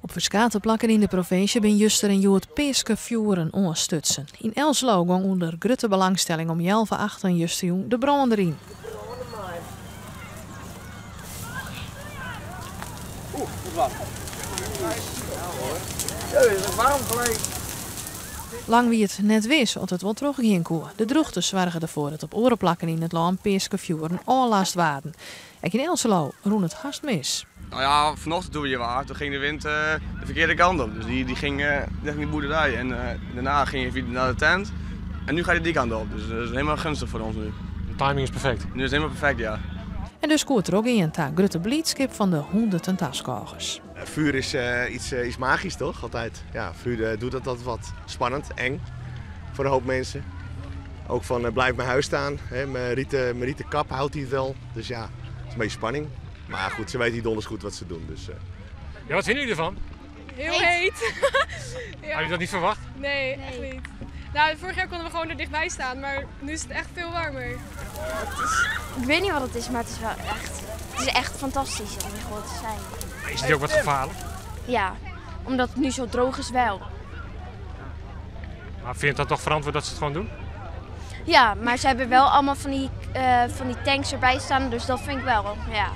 Op ferskate plakken yn de provinsje bin juster en hjoed peaskefjoeren oanstutsen. Yn Elslo gong ûnder grutte belangstelling om healwei achten justerjûn de brân deryn. Lang wie it net wis oft it wol trochgean koe. De drûchte soarge derfoar dat op oare plakken yn it lân peaskefjoeren ôflast waarden. Ek yn Elslo rûn it hast mis. Nou ja, vanochtend toen we hier waren, toen ging de wind de verkeerde kant op. Dus die ging richting de boerderij en daarna ging hij naar de tent. En nu gaat hij die kant op, dus dat is helemaal gunstig voor ons nu. De timing is perfect. Nu is het helemaal perfect, ja. En dus koe it trochgean ta grutte blydskip fan de hûnderten taskôgers. Vuur is iets magisch toch, altijd. Ja, vuur doet dat altijd wat spannend, eng voor een hoop mensen. Ook van blijf mijn huis staan, hè, mijn rieten kap houdt hij het wel. Dus ja, het is een beetje spanning. Maar goed, ze weten hier donders goed wat ze doen. Dus. Ja, wat vinden jullie ervan? Heel heet. Ja. Had je dat niet verwacht? Nee, echt niet. Nou, vorig jaar konden we gewoon er dichtbij staan, maar nu is het echt veel warmer. Ik weet niet wat het is, maar het is wel echt, het is echt fantastisch om hier gewoon te zijn. Maar is het ook wat gevaarlijk? Ja, omdat het nu zo droog is wel. Maar vind je het dan toch verantwoord dat ze het gewoon doen? Ja, maar ze hebben wel allemaal van die tanks erbij staan, dus dat vind ik wel, ja.